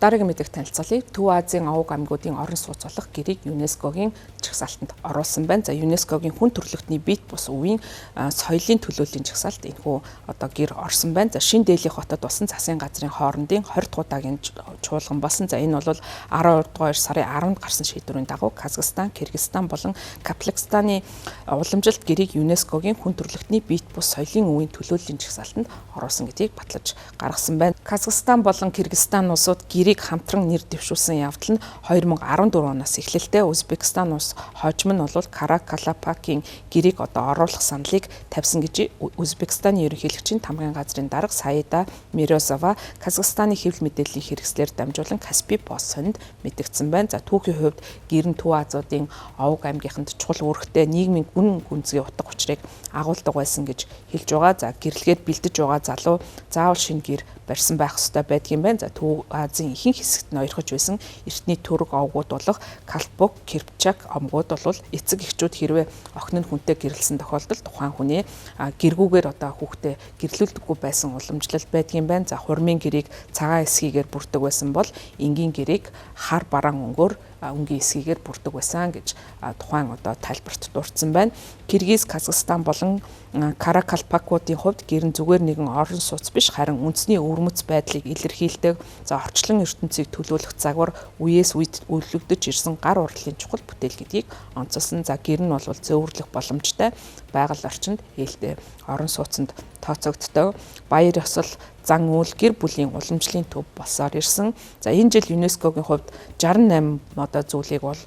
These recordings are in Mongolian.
Дараагийн мэдээг танилцуулъя. Төв Азийн овог аймагуудын орон сууц болох гэрийг ЮНЕСКО-гийн жагсаалтанд оруулсан байна. За, ЮНЕСКО-гийн хүн төрөлхтний бит бус үеийн соёлын төлөөллийн жагсаалт энэхүү одоо гэр орсон байна. За, Шинэ Дели хотод болсон засгийн газрын хоорондын 20 дахь удаагийн чуулган болсон. За, энэ бол 12 дугаар сарын 10-нд гарсан шийдвэрийн дагуу Казахстан, Кыргызстан болон Каплагстаны уламжлалт гэрийг ЮНЕСКО-гийн хүн төрөлхтний бит бус соёлын үеийн төлөөллийн жагсаалтанд оруулсан гэдгийг батлаж гаргасан байна. Казахстан болон Кыргызстан улсууд гэрийг хамтран нэр дэвшүүлсэн явдал нь 2014 оноос эхлэлтэй. Узбекистан улс хожим нь бол Каракалпакийн гэрийг одоо оруулах саналыг тавьсан гэж Узбекистаны ерөнхийлөгчийн тамгын газрын дарга Саида Мирозова Казахстаны хэвлэл мэдээллийн хэрэгслээр дамжуулан Каспи Пост сонинд мэдэгдсэн байна. За, түүхийн хувьд гэр нь Төв Азиудын овог аймгийнханд чухал үүрэгтэй нийгмийн гүн гүнзгий утга учирыг агуулдаг байсан гэж хэлж байгаа. За, гэрлэгээр бэлдэж байгаа залуу заавал шинэ гэр барьсан байх ёстой байдгийн байна. За, Төв Азийн ихэнх хэсэгт ноёрхож байсан эртний түрэг овгууд болох Калпук, Кирпчак омгууд бол эцэг эхчүүд хэрвээ охин нь хүнтэй гэрлэсэн тохиолдолд тухайн хүний гэргүүгээр одоо хүүхдээ гэрлүүлдэггүй байсан уламжлал байдгийн байна. За, хурмын гэрийг цагаан эсгийгээр бүрдэг байсан бол энгийн гэрийг хар бараан өнгөөр өнгийн эсгийгээр бүрдэг байсан гэж тухайн одоо тайлбарт дурдсан байна. Киргиз, Казахстан болон Каракалпакуудын хувьд гэр нь зүгээр нэгэн орон сууц биш, харин үндэсний өвөрмөц байдлыг илэрхийлдэг. За, орчлон ертөнцийг төлөөлөх загвар, үеэс үед өлөгдөж ирсэн гар урлагийн чухал бүтээл гэдгийг онцолсон. За, гэр нь бол зөөвөрлөх боломжтой байгаль орчинд ээлтэй орон сууцнд тооцогддог. Баяр ёсол, зан үйл, гэр бүлийн уламжлалын төв болсоор ирсэн. За, энэ жил ЮНЕСКО-гийн хувьд 68 одоо зүйлийг бол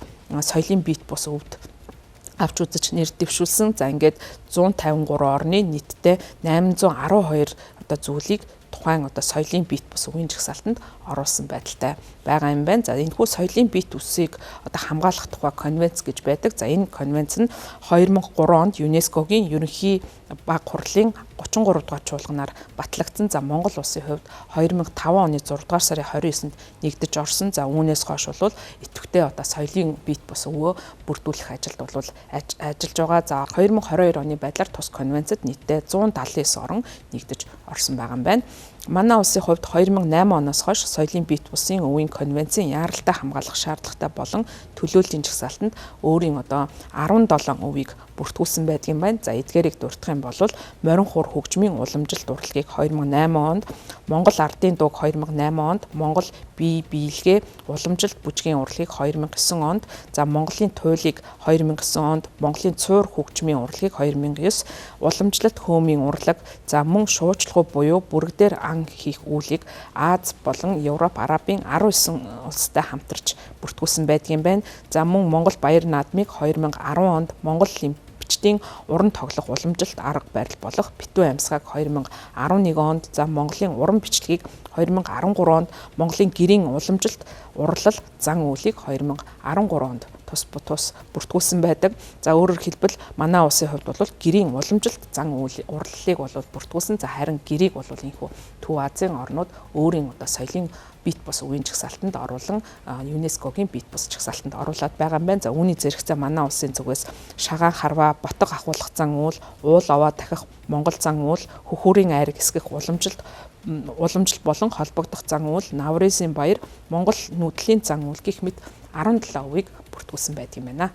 соёлын бит бус өвд авч үзэж нэр дэвшүүлсэн. За, ингээд 153 орны нийтдээ 812 одоо зүйлийг тухайн одоо соёлын бит бус үеийн жагсаалтанд оруулсан байдалтай байгаа юм байна. За, энэхүү соёлын бит үсийг одоо хамгаалах тухай конвенц гэж байдаг. За, энэ конвенц нь 2003 онд ЮНЕСКО-гийн ерөнхий баг хурлын 33 дугаар чуулганаар батлагдсан. За, Монгол улсын хувьд 2005 оны 6 дугаар сарын 29-нд нэгдэж орсон. За, үүнээс хойш бол идэвхтэй одоо соёлын бит бус өвөө бүрдүүлэх ажилд бол ажиллаж байгаа. За, 2022 оны байдлаар тус конвенцэд нийтдээ 179 орн нэгдэж орсон байгаа юм байна. Манай улсын хувьд 2008 оноос хойш соёлын бит бусын өвийн конвенцийн яаралтай хамгаалах шаардлагатай болон төлөөллийн жагсаалтанд өөрийн одоо 17 өвийг бүртгүүлсэн байдаг юм байна. За, эдгээрийг дурдах юм бол морин хуур хөгжмийн уламжлалт урлагийг 2008 онд, Монгол ардын дууг 2008 онд, Монгол бие биелгээ уламжлалт бүжгийн урлагийг 2009 онд, за, Монголын туйлыг 2009 онд, Монголын цуур хөгжмийн урлагийг 2009, уламжлалт хөөмийн урлаг, за, мөн шуужлах буюу бүрэг дээр ан хийх үүлийг Ази болон Европ, Арабын 19 улстай хамтарч бүртгүүлсэн байдгийн байна. За, мөн Монгол баяр наадмыг 2010 онд, Монгол бичдийн уран тоглох уламжлалт арга барил болох битүү амьсгааг 2011 онд, за, Монголын уран бичлэгийг 2013 онд, Монголын гэрийн уламжлалт урлал зан үйлийг 2013 онд тус тус бүртгүүлсэн байдаг. За, өөрөөр хэлбэл, манай улсын хувьд бол гэрийн уламжлалт зан үйл урлалыг бол бүртгүүлсэн. За, харин гэрийг бол энэхүү Төв Азийн орнууд өөрийн одоо соёлын бит бус үеийн жагсаалтанд оруулан ЮНЕСКО-гийн бит бус жагсаалтанд оруулаад байгаа юм байна. За, үүний зэрэгцээ манай улсын зүгээс шагаан харваа, ботог ахуулах зан үйл, уул овоо дахих Монгол зан үйл, хөхүүрийн айраг эсгэх уламжлалт болон холбогдох зан үйл, Наврызын баяр, Монгол нүүдлийн зан үйл гэх мэт 17 үеийг бүртгүүлсэн байдаг юм байна.